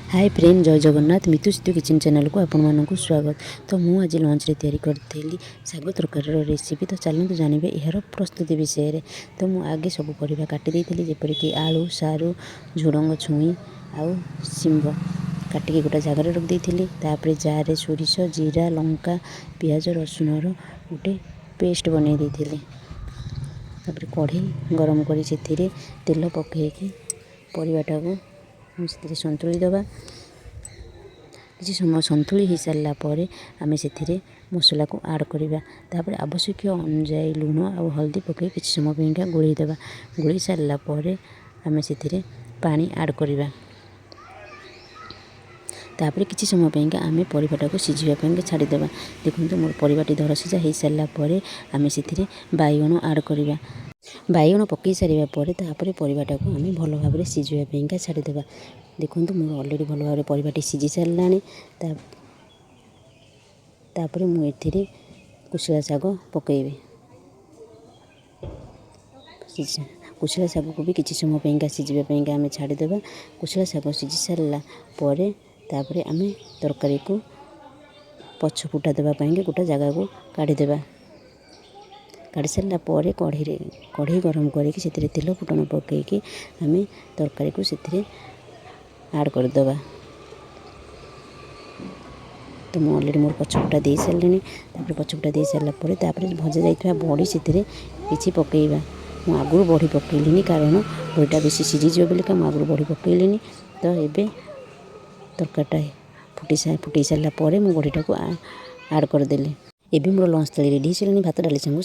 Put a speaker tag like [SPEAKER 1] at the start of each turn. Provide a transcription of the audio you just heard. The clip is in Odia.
[SPEAKER 1] ହାଏ ଫ୍ରେଣ୍ଡ, ଜୟ ଜଗନ୍ନାଥ। ମିତୁ ସିତୁ କିଚେନ୍ ଚ୍ୟାନେଲକୁ ଆପଣମାନଙ୍କୁ ସ୍ୱାଗତ। ତ ମୁଁ ଆଜି ଲଞ୍ଚରେ ତିଆରି କରିଥିଲି ଶାଗ ତରକାରୀର ରେସିପି। ତ ଚାଲନ୍ତୁ ଜାଣିବେ ଏହାର ପ୍ରସ୍ତୁତି ବିଷୟରେ। ତ ମୁଁ ଆଗେ ସବୁ ପରିବା କାଟି ଦେଇଥିଲି, ଯେପରିକି ଆଳୁ, ସାରୁ, ଝୁଡ଼ଙ୍ଗ, ଛୁଇଁ ଆଉ ଶିମ୍ବ କାଟିକି ଗୋଟେ ଜାଗାରେ ରଖିଦେଇଥିଲି। ତାପରେ ଜାରରେ ସୋରିଷ, ଜିରା, ଲଙ୍କା, ପିଆଜ, ରସୁଣର ଗୋଟେ ପେଷ୍ଟ ବନେଇ ଦେଇଥିଲି। ତାପରେ କଢ଼େଇ ଗରମ କରି ସେଥିରେ ତେଲ ପକାଇକି ପରିବାଟାକୁ ସେଥିରେ ସନ୍ତୁଳି ଦେବା। କିଛି ସମୟ ସନ୍ତୁଳି ହେଇସାରିଲା ପରେ ଆମେ ସେଥିରେ ମସଲାକୁ ଆଡ଼୍ କରିବା। ତାପରେ ଆବଶ୍ୟକୀୟ ଅନୁଯାୟୀ ଲୁଣ ଆଉ ହଳଦୀ ପକାଇ କିଛି ସମୟ ପାଇଁକା ଗୋଳେଇ ଦେବା। ଗୋଳେଇ ସାରିଲା ପରେ ଆମେ ସେଥିରେ ପାଣି ଆଡ଼୍ କରିବା। ତାପରେ କିଛି ସମୟ ପାଇଁକା ଆମେ ପରିବାଟାକୁ ସିଝିବା ପାଇଁକା ଛାଡ଼ିଦେବା। ଦେଖନ୍ତୁ, ମୋର ପରିବାଟି ଦର ସିଝା ହେଇସାରିଲା ପରେ ଆମେ ସେଥିରେ ବାଇଗଣ ଆଡ଼୍ କରିବା। ବାଇଗଣ ପକାଇ ସାରିବା ପରେ ତାପରେ ପରିବାଟାକୁ ଆମେ ଭଲ ଭାବରେ ସିଝିବା ପାଇଁକା ଛାଡ଼ିଦେବା। ଦେଖନ୍ତୁ, ମୋର ଅଲରେଡ଼ି ଭଲ ଭାବରେ ପରିବାଟି ସିଝି ସାରିଲାଣି। ତାପରେ ମୁଁ ଏଥିରେ କୋଶଳା ଶାଗ ପକାଇବି। କୋଶଳା ଶାଗକୁ ବି କିଛି ସମୟ ପାଇଁକା ସିଝିବା ପାଇଁକା ଆମେ ଛାଡ଼ିଦେବା। କୋଶଳା ଶାଗ ସିଝି ସାରିଲା ପରେ ତାପରେ ଆମେ ତରକାରୀକୁ ପଛ ଫୁଟା ଦେବା ପାଇଁକି ଗୋଟେ ଜାଗାକୁ କାଢ଼ିଦେବା। କାଢ଼ି ସାରିଲା ପରେ କଢ଼େଇରେ କଢ଼େଇ ଗରମ କରିକି ସେଥିରେ ତେଲ ଫୁଟଣ ପକାଇକି ଆମେ ତରକାରୀକୁ ସେଥିରେ ଆଡ଼୍ କରିଦେବା। ତ ମୁଁ ଅଲରେଡ଼ି ମୋର ପଛ ଫୁଟା ଦେଇସାରିଲିଣି। ତାପରେ ପଛ ଫୁଟା ଦେଇସାରିଲା ପରେ ତାପରେ ଭଜା ଯାଇଥିବା ବଡ଼ି ସେଥିରେ କିଛି ପକାଇବା। ମୁଁ ଆଗରୁ ବଡ଼ି ପକାଇଲିନି, କାରଣ ବଡ଼ିଟା ବେଶୀ ସିଝିଯିବ ବୋଲିକା ମୁଁ ଆଗରୁ ବଡ଼ି ପକାଇଲିନି। ତ ଏବେ ତରକାରୀଟା ଫୁଟେଇ ସାରିଲା ପରେ ମୁଁ ବଡ଼ିଟାକୁ ଆଡ଼୍ କରିଦେଲି। ଏବେ ମୋର ଲଞ୍ଚ ଥାଳି ରେଡ଼ି ହେଇସାରିଲାଣି, ଭାତ, ଡାଲି ସାଙ୍ଗକୁ।